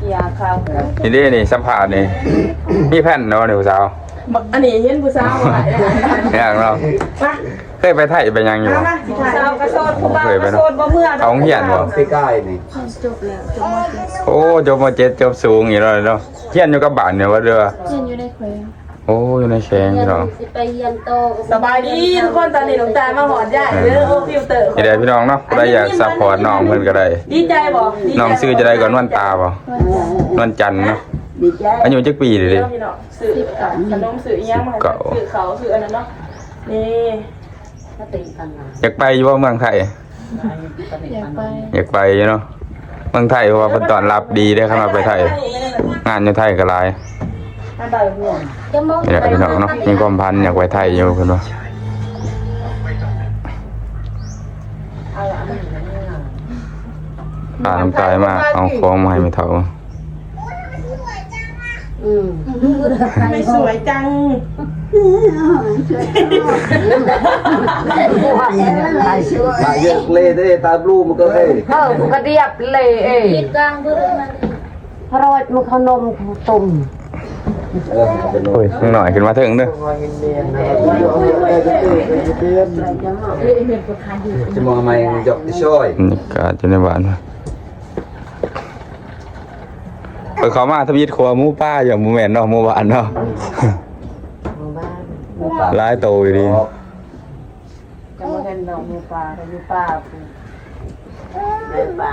ນີ້ເດ້ ນີ້ສຳພາດນີ້ ມີແຜນເນາະນີ້ຜູ້ສາວ. ບັກອັນນີ້ເຫັນຜູ້ສາວຫຼາຍແລ້ວ ເນາະ. ມາ ເຄີຍໄປໄທໄປຫຍັງຢູ່ບໍ່? ມາ ມາ ສາວກະໂສດ ຜູ້ບ່າວກະໂສດ ບໍ່ເມືອ ເຂົ້າໂຮງຮຽນບໍ່? ປີກາຍນີ້ ຈົບແລ້ວ ຈົບ ໂອ້ ຈົບ ມ.ເຈັດ ຈົບສູງອີກແລ້ວເນາະ. ຮຽນຢູ່ກັບບ້ານນີ້ບໍ່ ຫຼືວ່າ ຮຽນຢູ່ໃນແຂວງ? ໂອ້ ຢູ່ໃນແຂວງພີ່ນ້ອງ. ຊິໄປຮຽນຕໍ່. ສະບາຍດີທຸກຄົນ ຕອນນີ້ນ້ອງຕາຍມາຮອດຍາຍເດີ. ໂອ້ ຟິວເຕີ ນີ້ແຫຼະພີ່ນ້ອງເນາະ ຜູ້ໃດຢາກຊັບພອດນ້ອງເພິ່ນກໍໄດ້. ດີໃຈບໍ່? ນ້ອງຊື່ຈະໄດ້ກ່ອນ ນວນຕາບໍ່? ນວນຈັນເນາະ. ອາຍຸຈັກປີເດ? ພີ່ນ້ອງ ຊື້ຂະໜົມ ຊື້ອີ່ຫຍັງມາໃຫ້ ຊື້ເຂົ້າ ຊື້ອັນນັ້ນເນາະ. ນີ້ ຢາກໄປຢູ່ບໍ່ເມືອງໄທ? ຢາກໄປ ຢາກໄປຢູ່ເນາະ ເມືອງໄທ ເພາະວ່າເພິ່ນຕ້ອນຮັບດີເດ້. ຄັນວ່າໄປໄທ ງານຢູ່ໄທກໍຫຼາຍ. ນີ້ແຫຼະພີ່ນ້ອງເນາະ ມີຄວາມຝັນຢາກໄປໄທຢູ່ເພິ່ນວ່າ. ພານ້ອງຕາຍມາເອົາຂອງມາໃຫ້ແມ່ເຖົ້າ. ອືມ ໄປສວຍຈັງ ຕາເຍອະເລເດ້ ຕາບລູມັນກໍເລີຍ ເອີ ມັນກໍດຽບເລເອ ກາງເບິ່ງ ຮອດມັນເຂົ້ານົມຕົ້ມ. ໂອ້ຍ ນ້ອຍຂຶ້ນມາເຖິງເດີ ຈະມາໃໝ່ຍົກທີ່ຊ່ອຍ ບັນຍາກາດຢູ່ໃນບ້ານ. ເອີ ເຂົ້າມາທຳອິດຂົວໝູປ່າຢູ່ ບໍ່ແມ່ນເນາະ ໝູບ້ານເນາະ ໝູບ້ານ ຫຼາຍໂຕຢູ່ດີ. ຈະບໍ່ແມ່ນດອກໝູປ່າ ຢູ່ປ່າພຸ້ນ ໃນປ່າ.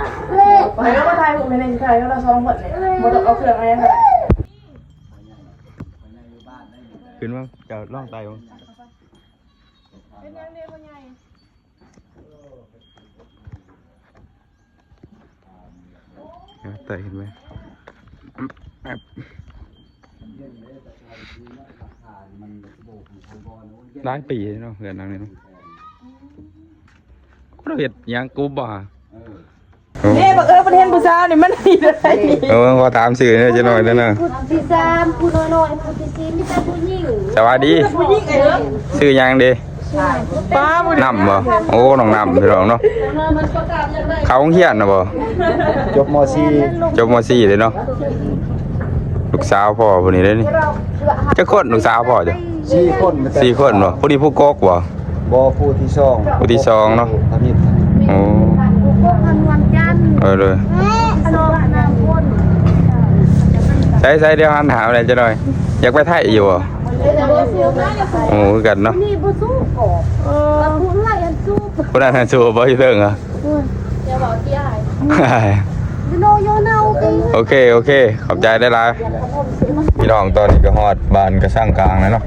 ໄປເນາະ ມາຖ່າຍຮູບໃຫ້ແດ່ ຊິຖ່າຍເຮົາສອງຄົນນີ້ ບໍ່ຕ້ອງເອົາເຄື່ອງມາຫຍັງກໍໄດ້. ຂຶ້ນມາ ເຈົ້າລອງໄຕ່ເບິ່ງ. ເປັນຫຍັງເດພໍ່ໃຫຍ່? ອ່າ ໄຕ່ຂຶ້ນໄປ ຫຼາຍປີເນາະ ເຮືອນຫຼັງນີ້ເນາະ. ເຂົາເຮັດຫຍັງກູບບໍ່ຫາ? ເອີ ເດ້ ບັງເອີນມັນເຫັນຜູ້ສາວນີ້ ມັນເຮັດໄດ້ນີ້. ເອີ ຂໍຖາມຊື່ແດ່ຈັກໜ້ອຍເດີນະ. ຜູ້ທີສາມ ຜູ້ນ້ອຍໆ ຜູ້ທີສີ່ ມີແຕ່ຜູ້ຍິງ. ສະບາຍດີ ຜູ້ຍິງເອີ. ຊື່ຫຍັງເດ? ປ້າ ນ້ຳບໍ່? ໂອ້ ນ້ອງນ້ຳ ພີ່ນ້ອງເນາະ. ເຂົ້າໂຮງຮຽນນະບໍ່? ຈົບ ມ.ສີ່ ຈົບ ມ.ສີ່ ເດ້ເນາະ. ລູກສາວພໍ່ຜູ້ນີ້ເດ້ນີ້. ຈັກຄົນ ລູກສາວພໍ່ເຈົ້າ? ສີ່ຄົນ. ສີ່ຄົນບໍ່? ຜູ້ນີ້ຜູ້ກົກບໍ່? ບໍ່ ຜູ້ທີສອງ. ຜູ້ທີສອງເນາະ. ໂອ້ ຜູ້ກົກທາງວັນຈັນ. ເອີ ເລີຍ. ສອງນາງຄົນ. ໃສໆ ດຽວຫັນຫາແດ່ຈັກໜ້ອຍ. ຢາກໄປໄທຢູ່ບໍ່? ໂອ້ ຄືກັນເນາະ. ນີ້ບໍ່ສູ້ກໍ ເອີ ຜູ້ເອື້ອຍອັນສູ້ ຜູ້ນັ້ນຫັ້ນສູ້ບໍ່ ຢູ່ເທິງອະ. ໂອເຄ ໂອເຄ ຂອບໃຈຫຼາຍໆ. ພີ່ນ້ອງ ຕອນນີ້ກໍຮອດບ້ານກະສັງກາງແລ້ວເນາະ.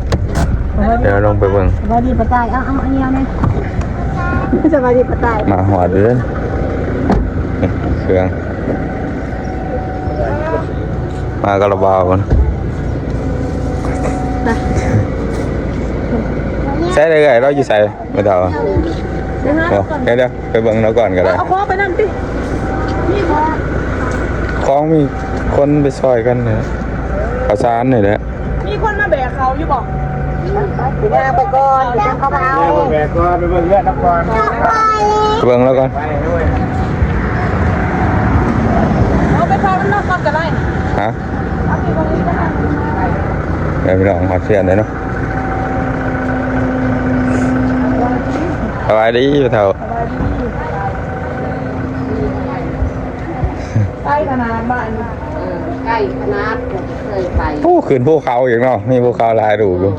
ດຽວລົງໄປເບິ່ງ. ສະບາຍດີປ້າຕາຍ. ເອົາ ເອົາອັນນີ້ແດ່. ສະບາຍດີປ້າຕາຍ. ມາຮອດເດີ. ນີ້ເຄື່ອງ ມາກະລາວາວພຸ້ນ. ໃສເອື້ອຍ ລາວຢູ່ໃສ? ບໍ່ເທົ່າ ເດີ ໄປເບິ່ງລາວກ່ອນກໍໄດ້. ເອົາຂອງໄປນຳຕິ. ມີຂອງ ຂອງ ມີຄົນໄປຊ່ອຍກັນເນາະ ເຂົ້າສານນີ້ແຫຼະ. ມີຄົນມາແບກເຂົ້າຢູ່ບໍ່? ຍ່າງໄປກ່ອນ ດຽວເຂົາມາເອົາ. ຍ່າງໄປແບກກ່ອນ ໄປເບິ່ງເຮືອນນຳກ່ອນ. ໄປເບິ່ງລາວກ່ອນ. ເອົາໄປເຂົ້ານຳລາວກ່ອນກໍໄດ້. ຮະ? ເອົາໄປເບິ່ງນຳກັນ. ແມ່ນພີ່ນ້ອງ ຮອດເຮືອນແລ້ວເນາະ. ສະບາຍດີພໍ່ເຖົ້າ. ສະບາຍດີ. ໄກຂະໜາດບ້ານ. ເອີ ໄກຂະໜາດ ບໍ່ເຄີຍໄປ. ໂອ້ ຂຶ້ນພູເຂົາອີກເນາະ ມີພູເຂົາຫຼາຍລູກຢູ່.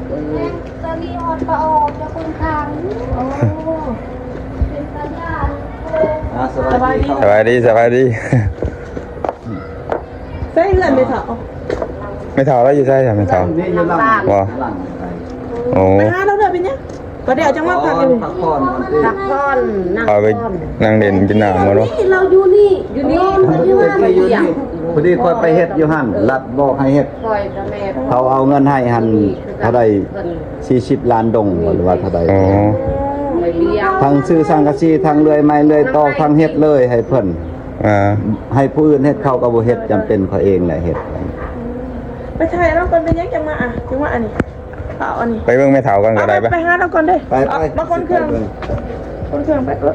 ເອີ ຕອນນີ້ຮອດປາອອກຈາກເມືອງຄາງ. ໂອ້ ເປັນຕາຢ້ານ. ອ່າ ສະບາຍດີ ສະບາຍດີ ສະບາຍດີ. ໃສເຮືອນແມ່ເຖົ້າ? ແມ່ເຖົ້າລາວຢູ່ໃສ ແມ່ເຖົ້າ? ນີ້ຢູ່ຫຼັງ ບໍ່? ຫຼັງ. ໂອ້ ໄປຫາລາວເດີ ເປັນຫຍັງ? ກໍດຽວຈັ່ງມາພັກຢູ່ນີ້ ພັກຜ່ອນກ່ອນຕິ ພັກຜ່ອນ ນັ່ງ ເອົາໄປນັ່ງຫຼິ້ນກິນນ້ຳບໍ່ເນາະ. ນີ້ລາວຢູ່ນີ້ ຢູ່ນີ້ ຢູ່ນີ້ ພໍດີຂ້ອຍໄປເຮັດຢູ່ຫັ້ນ ລັດບອກໃຫ້ເຮັດ ຂ້ອຍກັບແມ່ ເຂົາເອົາເງິນໃຫ້ຫັ້ນ ເທົ່າໃດ ສີ່ສິບລ້ານດົງ ຫຼືວ່າເທົ່າໃດ. ອໍ ທັງຊື້ສັງກະສີ ທັງເລື່ອຍໄມ້ເລື່ອຍຕອກ ທັງເຮັດເລີຍໃຫ້ເພິ່ນ. ອ່າ ໃຫ້ຜູ້ອື່ນເຮັດ ເຂົາກໍບໍ່ເຮັດ ຈຳເປັນຂ້ອຍເອງແຫຼະເຮັດ. ໄປຖ່າຍລາວກ່ອນ ເປັນຫຍັງຈັ່ງມາ ອ່ະ ຈັ່ງມາອັນນີ້. ເອົາອັນນີ້ ໄປເບິ່ງແມ່ເຖົ້າກ່ອນກໍໄດ້. ໄປ ໄປຫາລາວກ່ອນເດ້. ໄປ ໄປ ມາຄົນເຄື່ອງ ຄົນເຄື່ອງໄປເກີດ.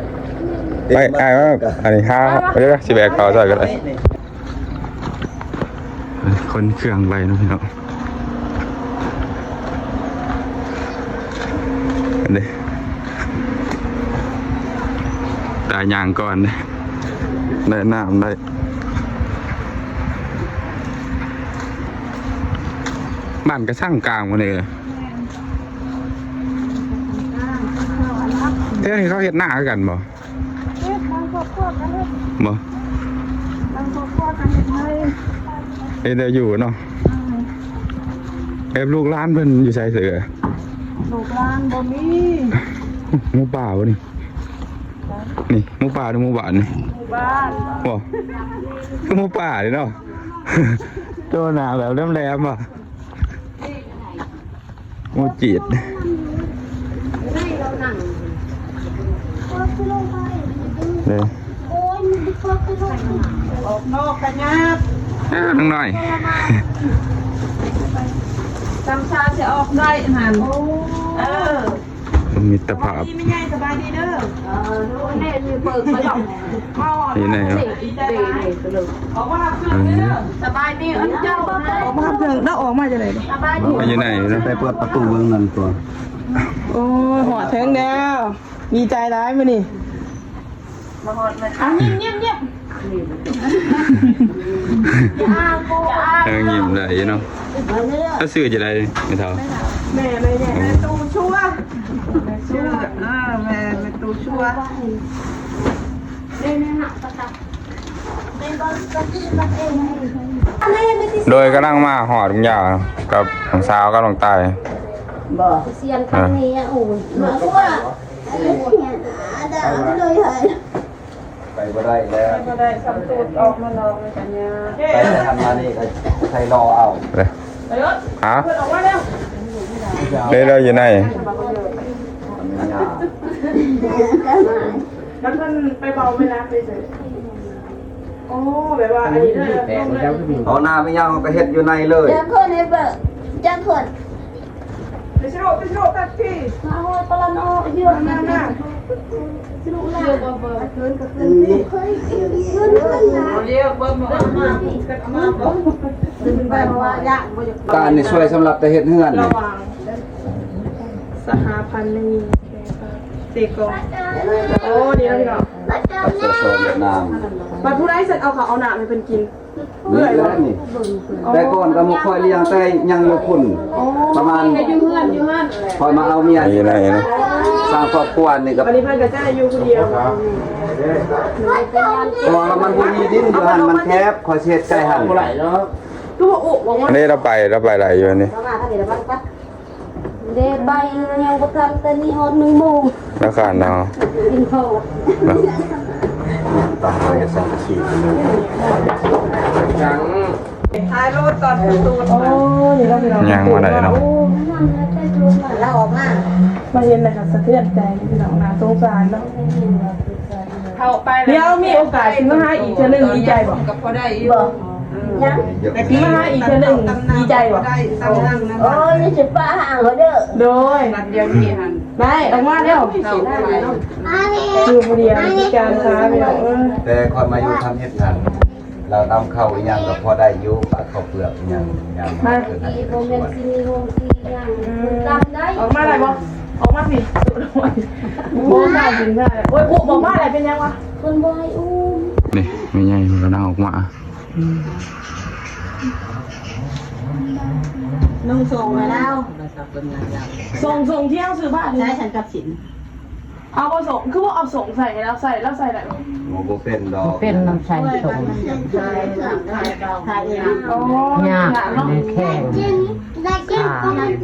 ໄປ ອ້າຍມາ ອັນນີ້ຫາ ໄປເດີ ຊິແບກເຂົ້າໃສ່ກໍໄດ້. ຂົນເຄື່ອງໄປເນາະພີ່ນ້ອງ ອັນນີ້ ຕາຍ່າງກ່ອນ ໄດ້ນ້ຳໄດ້ ບ້ານກະສັງກາງໝົດເລີຍ ແຖວນີ້ເຂົາເຮັດນາຄືກັນບໍ່? ເຮັດ ບາງຄອບຄົວກໍເຮັດ ບໍ່ ບາງຄອບຄົວກໍເຮັດໄຮ່ ເຮັດໄດ້ຢູ່ເນາະ ອືມ ແບບລູກຫຼານເພິ່ນຢູ່ໃສເສືອ? ລູກຫຼານບໍ່ມີ ໝູປ່າບໍ່ນີ້? ນີ້ໝູປ່າຫຼືໝູບ້ານນີ້? ໝູບ້ານ ບໍ່ ຄືໝູປ່າເດ້ເນາະ ໂຕໜ້າແບບແຫຼມໆ ບໍ່? ໝູຈີດ ເດ້ ອອກນອກກະຍາກ ອ້າວ ນ້ອງນ້ອຍ ສຳຊາຊິອອກໄດ້ຫັ້ນ ເອີ ມິດຕະພາບ ສະບາຍດີແມ່ໃຫຍ່ ສະບາຍດີເດີ ເອີ ແມ່ມີເປີກໄປດອກ ນີ້ແນ່ເນາະ ອອກມາຮັບເຄື່ອງເດີ ສະບາຍດີ ເອີ ເຈົ້າ ອອກມາຮັບເຄື່ອງ ແລ້ວອອກມາຈັ່ງໃດນີ້? ສະບາຍດີ ຢູ່ໃນ ໄປເປີດປະຕູເບິ່ງນັ້ນຕົວະ ໂອ້ຍ ຮອດເຖິງແລ້ວ ດີໃຈຫຼາຍມື້ນີ້ ມາຮອດແລ້ວ ອ່ະ ຍິ້ມໆໆ ເອີ ຍິ້ມໄດ້ຢູ່ເນາະ ລາວຊື່ຈັ່ງໃດແມ່ເຖົ້າ? ແມ່ ແມ່ ແມ່ ແມ່ຕູ້ຊົ່ວ ແມ່ຕູ້ ເອີ ແມ່ ແມ່ຕູ້ຊົ່ວ ໂດຍ ກຳລັງມາຮອດບັກຍາວກັບນ້ອງສາວກັບນ້ອງຕາຍ ບໍ່ ສຽງຄັນນີ້ ໂອ້ຍ ມາກວ່າ ໄປບໍ່ໄດ້ແລ້ວ ໄປບໍ່ໄດ້ ສຳຕູດອອກມານອກມັນກະຍາກ ໄປທາງມານີ້ກະໃສ່ລໍເອົາ ເດ້ ຮະ ເພິ່ນອອກມາແລ້ວ ເດ້ ລາວຢູ່ໃນ ມັນຍາກ ແລ້ວເພິ່ນໄປເວົ້າແມ່ນາງໄປໃສ? ໂອ້ ແບບວ່າອັນນີ້ເດີ ເອົາໜ້າໄປຍ່າງ ເຮົາກະເຮັດຢູ່ໃນເລີຍ ຈັກຄົນໃຫ້ເບິ່ງ ຈັກຄົນ? ມາໂອ້ຍ ປະລັນອອກ ເຍອະ ມາ ມາ ມາ ການນີ້ຊ່ວຍສຳລັບແຕ່ເຮັດເຮືອນນີ້ ສະຫະພັນໜຶ່ງ ເຕກອງ ໂອ້ ດີແລ້ວພີ່ນ້ອງ ບັດຜູ້ໃດສັນເອົາເຂົ້າເອົານ້ຳໃຫ້ເພິ່ນກິນ ນີ້ແຫຼະນີ້ ແຕ່ກ່ອນກໍບໍ່ຄ່ອຍລ້ຽງ ແຕ່ຍັງຢູ່ພຸ້ນ ປະມານ ຢູ່ເຮືອນ ຢູ່ເຮືອນ ຂ້ອຍມາເອົາເມຍຢູ່ໃນ ສ້າງຄອບຄົວນີ້ກໍ ອັນນີ້ເພິ່ນກໍຈະໄດ້ຢູ່ຜູ້ດຽວ ເພາະວ່າມັນບໍ່ມີດິນຢູ່ຫັ້ນ ມັນແຄບ ຂ້ອຍຊິເຮັດໃສ່ຫັ້ນ ຄືວ່າອຸ ອັນນີ້ລາວໄປ ລາວໄປຫຼາຍຢູ່ອັນນີ້ ເດ້ ໄປຍັງບໍ່ທັນ ແຕ່ນີ້ຮອດໜຶ່ງໂມງ ລາຄາເນາະ ກິນທອດ ຕາມໄປສັງກະສີ ຍັງ ຖ່າຍໂລດຕອນປະຕູ ໂອ້ຍ ຍັງບໍ່ໄດ້ເນາະ ລາວອອກມາ ມາເຫັນແລ້ວກໍສະເທືອນໃຈ ພີ່ນ້ອງ ໜ້າສົງສານເນາະ ເຂົ້າໄປແລ້ວ ດຽວມີໂອກາດຊິມາຫາອີກເທື່ອໜຶ່ງ ດີໃຈບໍ່? ກໍພໍໄດ້ຢູ່ ບໍ່ ຍັງ ຊິມາຫາອີກເທື່ອໜຶ່ງ ດີໃຈບໍ່? ໂອ້ຍ ຊິປະຫາເຮົາເດີ ໂດຍ ບັດດຽວນີ້ຫັ້ນ ໄດ້ ອອກມາແລ້ວ ຢູ່ຜູ້ດຽວ ພິການຂາ ພີ່ນ້ອງເອີຍ ແຕ່ຂ້ອຍມາຢູ່ທຳເຮັດຫັ້ນ ລາວນຳເຂົ້າອີ່ຫຍັງກໍພໍໄດ້ຢູ່ ປາກເຂົ້າເປືອກອີ່ຫຍັງ ຍາມມາ ບໍ່ແມ່ນຊິມີໂຮງສີຫຍັງ ອືມ ອອກມາໄດ້ບໍ່? ອອກມາພີ້ ໂອ້ຍ ອອກມາໄດ້ເປັນຫຍັງວະ? ເພິ່ນບໍ່ໃຫ້ອຸ້ມ ນີ້ ແມ່ໃຫຍ່ເພິ່ນກຳລັງອອກມາ ນຸ່ງສົ່ງໃຫ້ລາວ ສົ່ງ ສົ່ງທີ່ເຮົາຊື້ຜ້ານີ້ ໃຊ້ສັນກັບສິນ ເອົາບໍ່ສົ່ງ ຄືບໍ່ເອົາສົ່ງໃສ່ໃຫ້ລາວໃສ່ ລາວໃສ່ໄດ້ບໍ່? ໂອ້ ບໍ່ເປັນດອກ ບໍ່ເປັນນຳໃຊ້ສົ່ງ ໂອ້ ຍາກ ຍາກເນາະ ແຂງ ຂາ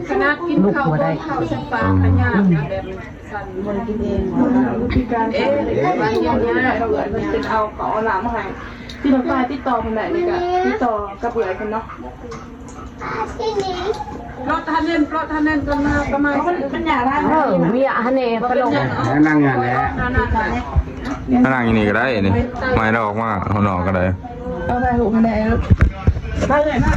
ຂະໜາດກິນເຂົ້າ ເຂົ້າໃສ່ປາກ ອືມ ຂະຍາກນະ ແບບ ເອີ ເອົາເຂົ້າເອົານ້ຳມາໃຫ້ ທີ່ນ້ອງຕາຍຕິດຕໍ່ເພິ່ນໄດ້ນີ້ກະຕິດຕໍ່ກັບເອື້ອຍເພິ່ນເນາະ ລົດຫັ້ນແໜ່ ລົດຫັ້ນແໜ່ ກ່ອນມາກໍມາ ມັນ ມັນຍາກຫຼາຍ ເອີ ເວຍຫັ້ນແໜ່ ເພິ່ນລົງ ນັ່ງຫັ້ນແຫຼະ ນັ່ງຢູ່ນີ້ກໍໄດ້ນີ້ ໄມ້ລາວອອກມາຂ້າງນອກກໍໄດ້ ເອົາຖ່າຍຮູບໃຫ້ແດ່ ມາເອື້ອຍມາ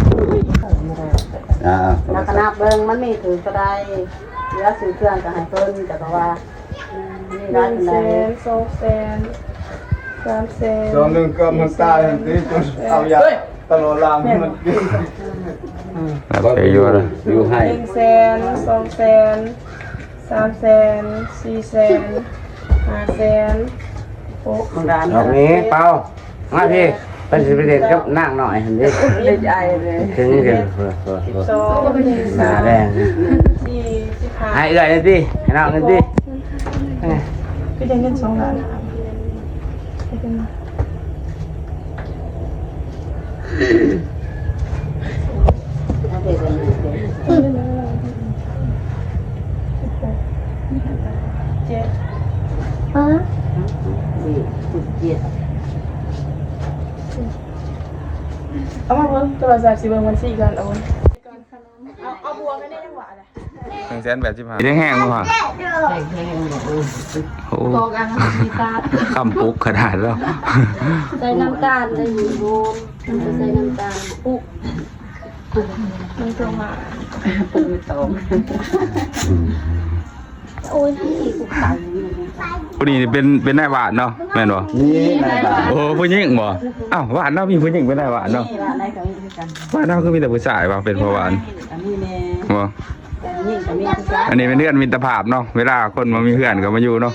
ອ່າ ແລ້ວກໍນັບເບິ່ງ ມັນມີຖືກເທົ່າໃດ ເຫຼືອຊື້ເຄື່ອງກໍໃຫ້ເພິ່ນ ແຕ່ກໍວ່າ ໜຶ່ງແສນ ສອງແສນ ສາມແສນ ຊ່ວງໜຶ່ງເກືອບມັນຕາຍຫັ້ນຕິ ຈົນເອົາຢາ ຕະຫຼອດລາວມັນ ອືມ ນັບຖືຢູ່ນະ ຢູ່ໃຫ້ ໜຶ່ງແສນ ສອງແສນ ສາມແສນ ສີ່ແສນ ຫ້າແສນ ຫົກ ດອກນີ້ເປົ່າ ມາພີ້ ເພິ່ນຊິໄປຫຼິ້ນກັບນາງນ້ອຍຫັ້ນເດ້ ເລັກອ້າຍເດ້ ເຖິງເດີ ສິບສອງ ໜ້າແດງ ສີ່ສິບຫ້າ ໃຫ້ເອື້ອຍໜ່ອຍຕິ ໃຫ້ນ້ອງໜ່ອຍຕິ ຄືໄດ້ເງິນສອງລ້ານ ເຈັດ ເອົາມາເບິ່ງໂທລະສັບ ຊິເບິ່ງບັນຊີກ່ອນ ເອົາ ເອົາ ເອົາບວກໃຫ້ແດ່ ຍັງວ່າແຫຼະ ໜຶ່ງແສນແປດສິບຫ້າ ແຮງໆ ບໍ່ ແຮງໆ ບໍ່ ໂອ້ ໂອ້ ຄຳປຸກຂະໜາດແລ້ວ ໃສ່ນ້ຳຕານໄດ້ຢູ່ ມັນຈະໃສ່ນ້ຳຕານປຸກ ມັນຕ້ອງມາ ປຸກໄມ່ຕ້ອງ ໂອ້ຍ ຜູ້ນີ້ເປັນ ເປັນນາຍບ້ານເນາະ ແມ່ນບໍ່? ນີ້ນາຍບ້ານ ໂອ້ ຜູ້ຍິງບໍ່? ອ້າວ ບ້ານເຮົາມີຜູ້ຍິງເປັນນາຍບ້ານເນາະ ບ້ານເຮົາຄືມີແຕ່ຜູ້ຊາຍວ່າເປັນພໍ່ບ້ານ ອັນນີ້ແມ່ ບໍ່ ອັນນີ້ເປັນເຮືອນມິດຕະພາບເນາະ ເວລາຄົນບໍ່ມີເຮືອນກໍມາຢູ່ເນາະ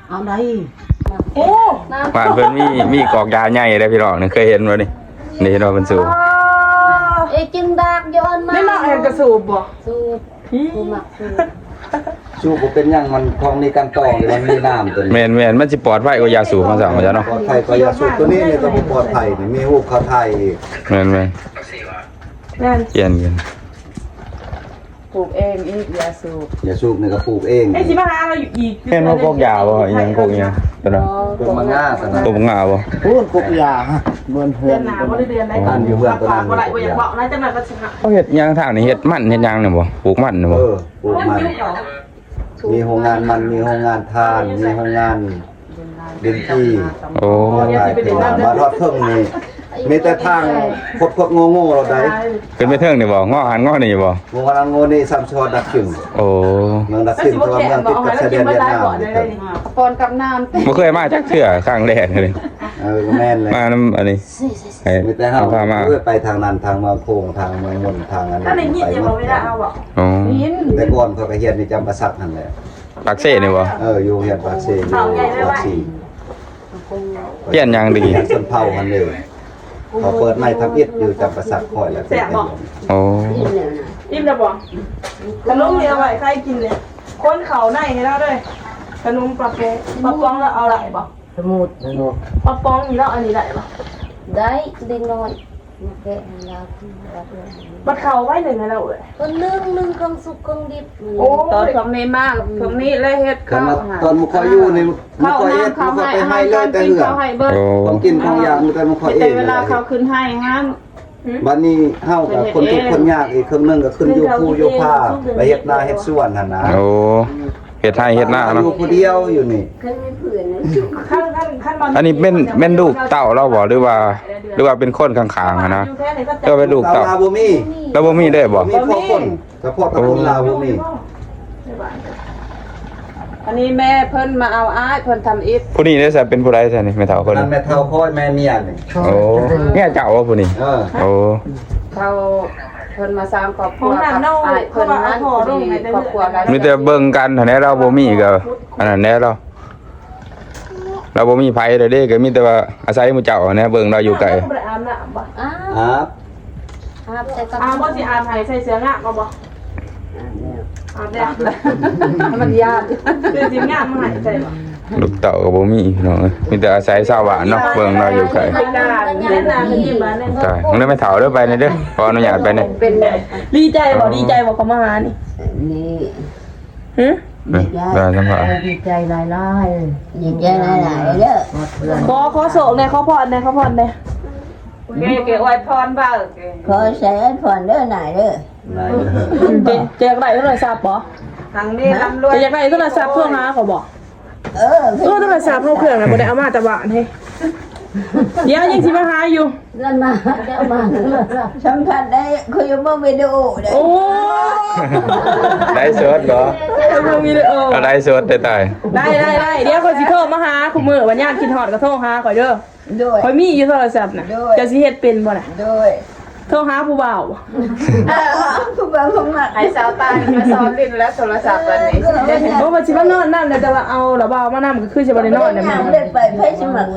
ເອົາໄດ້ ໂອ້ ບ້ານເພິ່ນມີ ມີກອກຢາໃຫຍ່ເດ້ພີ່ນ້ອງ ເຄີຍເຫັນບໍ່ນີ້? ນີ້ເຫັນບໍ່ເພິ່ນສູບ ເອ ຈຶ່ງດາກຍ້ອນມາ ແມ່ນເນາະ ເຫັນກະສູບບໍ່? ສູບ ຜູ້ມັກສູບ ສູບບໍ່ເປັນຫຍັງ ມັນຂອງມີການຕອງ ມັນມີນ້ຳຕົວນີ້ ແມ່ນໆ ມັນຊິປອດໄພກວ່າຢາສູບ ເຮົາສ້າງວ່າເນາະ ປອດໄພກວ່າຢາສູບ ຕົວນີ້ນີ້ກໍບໍ່ປອດໄພ ນີ້ມີຮູບເຂົາຖ່າຍອີກ ແມ່ນໆ ແມ່ນ ປ່ຽນກັນ ປູກເອງອີກ ຢາສູບ ຢາສູບນີ້ກໍປູກເອງ ເອ ຊິມາຫາເຮົາຢູ່ອີກ ແມ່ນບໍ່ ກົກຢາບໍ່ ອີຫຍັງ ກົກອີຫຍັງຕົວນັ້ນ ກົກໝາກງາຕົວນັ້ນ ກົກໝາກງາບໍ່ ພຸ້ນ ກົກຢາ ເບິ່ງເຮືອນ ເດືອນໜ້າບໍ່ໄດ້ເດືອນໃດ ອັນຢູ່ເຮືອນຕົວນັ້ນ ບໍ່ໄດ້ ບໍ່ຢາກເວົ້ານະ ຈັກໜ້ອຍກໍຊິຫາ ເຂົາເຮັດຫຍັງທາງນີ້ ເຮັດມັນເຮັດຫຍັງນີ້ບໍ່ ປູກມັນນີ້ບໍ່ ເອີ ປູກມັນ ມີໂຮງງານມັນ ມີໂຮງງານຖ່ານ ມີໂຮງງານດິນຈີ່ ໂອ້ ມາຮອດເທິງນີ້ ມີແຕ່ທາງຄົດໆໂງ່ໆໂລດໃດ ຂຶ້ນໄປເທິງນີ້ບໍ່ ງໍຫັ້ນງໍນີ້ບໍ່ ງໍນັ້ນງໍນີ້ ຊ້ຳຊອດດັກຄິມ ໂອ້ ເມືອງດັກຄິມ ເພາະວ່າເມືອງຕິດກັບຊາຍແດນຫວຽດນາມ ກ່ອນກັບນ້ຳ ບໍ່ເຄີຍມາຈັກເທື່ອ ຄັ້ງແລກເລີຍ ເອີ ກໍແມ່ນແຫຼະ ມານຳອັນນີ້ ໃຫ້ ມີແຕ່ເຮົາ ເຮົາພາມາ ເອີ ໄປທາງນັ້ນ ທາງເມືອງໂຂງ ທາງເມືອງມົນ ທາງອັນນີ້ ໄປໝົດ ໄດ້ຍິນຢູ່ບໍ່ເວລາເຮົາເວົ້າ ອໍ ໄດ້ກ່ອນ ເຂົາກໍຮຽນຢູ່ຈຳປາສັກຫັ້ນແຫຼະ ປາກເຊນີ້ບໍ່? ເອີ ຢູ່ໂຮງຮຽນປາກເຊ ຢູ່ປາກຊີ ຮຽນຫຍັງດີ? ຮຽນຊົນເຜົ່າຫັ້ນເດ້ ເຂົາເປີດໃໝ່ທຳອິດຢູ່ຈຳປາສັກ ຂ້ອຍແລ້ວ ແຊບບໍ່? ອໍ ອີ່ມແລ້ວນະ ອີ່ມແລ້ວບໍ່? ຂະໜົມນີ້ເອົາໄວ້ໃຜກິນນີ້ ຄົນເຂົ້າໃນໃຫ້ລາວເດີ້ ຂະໜົມປາໂປງ ປາປອງລາວເອົາຫຼາຍບໍ່? ສະໝຸດ ປາປອງນີ້ລາວອັນນີ້ໄດ້ບໍ່? ໄດ້ ເດັກນ້ອຍມາແກະໃຫ້ລາວກິນ ບັດເຂົ້າໄວ້ໜຶ້ງໃຫ້ລາວເອີຍ ເພິ່ນໜຶ້ງ ໜຶ້ງເຄື່ອງສຸກເຄື່ອງດິບ ໂອ້ຍ ຕອນພວກນີ້ມາ ພວກນີ້ແຫຼະເຮັດເຂົ້າ ຕອນໝູ່ຂ້ອຍຢູ່ນີ້ ໝູ່ຂ້ອຍເຮັດ ໝູ່ຂ້ອຍໄປໄຮ່ເລີຍແຕ່ເຮືອນ ໂອ້ ຂອງກິນຂອງຢາກມີແຕ່ໝູ່ຂ້ອຍເອງ ແຕ່ເວລາເຂົາຂຶ້ນໄຮ່ຫັ້ນ ບັດນີ້ເຮົາກໍຄົນທຸກຄົນຍາກອີກ ເຄິ່ງໜຶ່ງກໍຂຶ້ນຢູ່ພູຢູ່ຜາ ໄປເຮັດນາເຮັດສວນຫັ້ນນະ ໂອ້ ເຮັດໄຮ່ເຮັດນາເນາະ ຢູ່ຜູ້ດຽວຢູ່ນີ້ ຄັນມີເພື່ອນນະ ຄັນ ຄັນ ຄັນວ່າ ອັນນີ້ແມ່ນ ແມ່ນລູກເຕົ້າລາວບໍ່ ຫຼືວ່າ ຫຼືວ່າເປັນຄົນຂ້າງໆຫັ້ນນະ ຫຼືວ່າເປັນລູກເຕົ້າ ເຕົ້າລາວບໍ່ມີ ລາວບໍ່ມີເດ້ບໍ່? ບໍ່ມີພໍ່ຄົນ ສະເພາະຕະກຸນລາວບໍ່ມີ ອັນນີ້ແມ່ເພິ່ນມາເອົາອ້າຍເພິ່ນທຳອິດ ຜູ້ນີ້ເດ້ຊະ ເປັນຜູ້ໃດຊະນີ້ ແມ່ເຖົ້າເພິ່ນ ນັ້ນແມ່ເຖົ້າຂ້ອຍ ແມ່ເມຍນີ້ ໂອ້ ເມຍເຈົ້າບໍ່ຜູ້ນີ້? ເອີ ໂອ້ ເຂົາ ເພິ່ນມາສ້າງຄອບຄົວກັບອ້າຍເພິ່ນນັ້ນ ຄອບຄົວລາວ ມີແຕ່ເບິ່ງກັນຫັ້ນແຫຼະ ລາວບໍ່ມີກໍອັນນັ້ນແຫຼະລາວ ລາວບໍ່ມີໃຜແລ້ວເດ້ ກໍມີແຕ່ວ່າອາໄສໝູ່ເຈົ້າຫັ້ນແຫຼະ ເບິ່ງລາວຢູ່ໃກ້ ອາບ ອາບ ອາບໃສ່ກັບ ອາບບໍ່ ຊິອາບໃຫ້ໃສ່ເສື້ອງາມເອົາບໍ່? ອາບແລ້ວ ອາບແລ້ວ ມັນຢ້ານ ຊື້ຊິງາມມາໃຫ້ໃສ່ບໍ່? ລູກເຕົ້າກໍບໍ່ມີພີ່ນ້ອງເອີຍ ມີແຕ່ອາໄສຊາວບ້ານເນາະ ເບິ່ງລາວຢູ່ໃກ້ ຕາຍ ເບິ່ງເດີແມ່ເຖົ້າເດີ ໄປແດ່ເດີ ຂໍອະນຸຍາດໄປແດ່ ເປັນ ດີໃຈບໍ່? ດີໃຈບໍ່ ເຂົາມາຫານີ້? ນີ້ ຫຶ? ເອີ ໄດ້ສຳພາດ ດີໃຈຫຼາຍໆ ດີໃຈຫຼາຍໆເດີ ຂໍ ຂໍໂຊກແດ່ ຂໍພອນແດ່ ຂໍພອນແດ່ ແກ ແກອວຍພອນເວົ້າ ຂໍໃສ່ອວຍພອນເດີ ນາຍເດີ ນາຍເດີ ເຈ ເຈຢາກໄດ້ໂທລະສັບບໍ່? ທາງນີ້ລ່ຳລວຍ ເຈຢາກໄດ້ໂທລະສັບ ໂທຫາເຂົາບໍ່? ເອີ ເອີ ໂທລະສັບເຮົາເຄື່ອງນະ ບໍ່ໄດ້ເອົາມາແຕ່ບ້ານເດ. ດຽວຍັງຊິມາຫາຢູ່. ນັ້ນນະ ຈະມາສຳພັດໄດ້ ຂ້ອຍຢູ່ເບິ່ງວິດີໂອໄດ້. ໂອ້ ໄລຟ໌ສົດບໍ່? ເບິ່ງວິດີໂອ ເອົາໄລຟ໌ສົດໄດ້ຕາຍ. ໄດ້ ໄດ້ ໄດ້ ດຽວຂ້ອຍຊິໂທມາຫາຄູ່ມື້ ວ່າຍາມຄິດຮອດກໍໂທຫາຂ້ອຍເດີ. ໂດຍ ຂ້ອຍມີຢູ່ໂທລະສັບນະ. ໂດຍ ເຈົ້າຊິເຮັດເປັນບໍ່ນະ? ໂດຍ ໂທຫາຜູ້ບ່າວ. ເອີ ຜູ້ບ່າວເພິ່ນມັກ ໃຫ້ສາວຕາຍມາສອນຫຼິ້ນແລ້ວໂທລະສັບອັນນີ້. ເອີ ບໍ່ວ່າຊິມານອນນຳແຫຼະ ແຕ່ວ່າເອົາລະບ່າວມານຳ ກໍຄືຊິບໍ່ໄດ້ນອນນຳ. ໄປ ໄປ ໃຜຊິມັກ?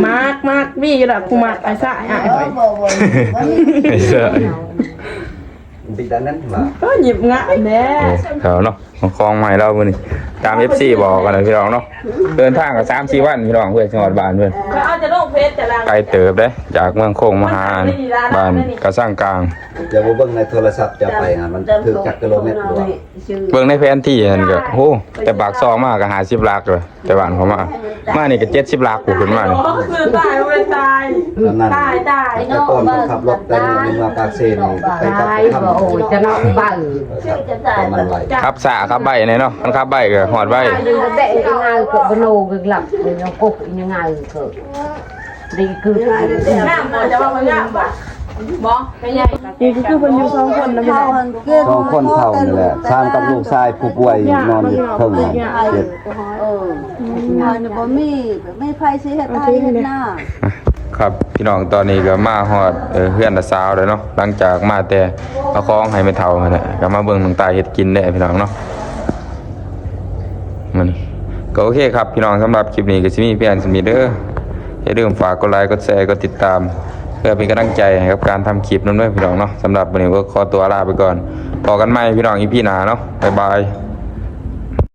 ມັກ ມັກ ມີຢູ່ດອກຜູ້ມັກ ອ້າຍຊາຍ ອ້າຍຂ້ອຍ. ບໍ່ ບໍ່ ບໍ່ມີ. ອ້າຍຊາຍ ຕິດອັນນັ້ນວ່າ ໂອ້ຍ ຍິບງາມແທ້. ເອີ ເຂົາເນາະ ເອົາຂອງມາໃຫ້ລາວມື້ນີ້ ຕາມເອັຟຊີບອກກັນນະພີ່ນ້ອງເນາະ. ເດີນທາງກໍສາມສີ່ວັນພີ່ນ້ອງ ເພື່ອຊິຮອດບ້ານເພິ່ນ. ເຂົາເອົາຈະລົງເຟສຈະຫຼັງ ໄກເຕີບເດ້ ຈາກເມືອງຄົງມາຫາບ້ານກະສັງກາງ. ຢ່າບໍ່ເບິ່ງໃນໂທລະສັບ ຈະໄປຫັ້ນມັນຖືກຈັກກິໂລແມັດບໍ່? ເບິ່ງໃນແຜນທີ່ຫັ້ນກໍ ໂອ້ ແຕ່ປາກຊ່ອງມາກໍຫ້າສິບຫຼັກແລ້ວ. ແຕ່ບ້ານເຂົາມາ ມານີ້ກໍເຈັດສິບຫຼັກພຸ້ນ ຂຶ້ນມານີ້. ໂອ້ ຄືຕາຍ ບໍ່ແມ່ນຕາຍ ຕາຍ ຕາຍ. ແຕ່ກ່ອນເຮົາຂັບລົດແຕ່ນີ້ມາປາກເຊນີ້ ໄປກັບ ຕາຍ ຄຳ ບໍ່ ໂອ້ຍ ຈະນອນໄປ ຂັບ ມັນໄວ ຂັບຊ້າຂັບໄວແດ່ເນາະ. ຄັນຂັບໄວກໍຮອດໄວ. ຕາຍ ແຕ່ຍັງໄງກໍບໍ່ໂນ ກໍຫຼັບ ຍັງກົກ ຍັງໄງກໍ ດີຄື ງາມບໍ່? ຈະວ່າມັນງາມບໍ່? ບໍ່ ແມ່ໃຫຍ່ ນີ້ກໍຄືເພິ່ນຢູ່ສອງຄົນນະພີ່ນ້ອງ. ສອງຄົນເຖົ້ານີ້ແຫຼະ ຊ່າງກັບລູກຊາຍຜູ້ປ່ວຍນອນຢູ່ເທິງຫັ້ນ. ເອີ ຂ້ອຍນີ້ບໍ່ມີ ບໍ່ມີໃຜຊິເຮັດໄຮ່ເຮັດນາ. ຄັບ ພີ່ນ້ອງ ຕອນນີ້ກໍມາຮອດ ເອີ ເຮືອນນ້າສາວແລ້ວເນາະ. ຫຼັງຈາກມາແຕ່ເອົາຂອງໃຫ້ແມ່ເຖົ້າຫັ້ນແຫຼະ ກໍມາເບິ່ງນ້ອງຕາຍເຮັດກິນແດ່ພີ່ນ້ອງເນາະ. ມັນກໍໂອເຄຄັບພີ່ນ້ອງ ສຳລັບຄລິບນີ້ກໍຊິມີພຽງສ່ຳນີ້ເດີ. ຢ່າລືມຝາກກົດໄລ ກົດແຊ ກົດຕິດຕາມ ເພື່ອເປັນກຳລັງໃຈໃຫ້ກັບການທຳຄລິບນຳເດີພີ່ນ້ອງເນາະ. ສຳລັບມື້ນີ້ກໍຂໍຕົວລາໄປກ່ອນ ພໍ້ກັນໃໝ່ພີ່ນ້ອງ ອີພີໜ້າເນາະ. ບາຍບາຍ.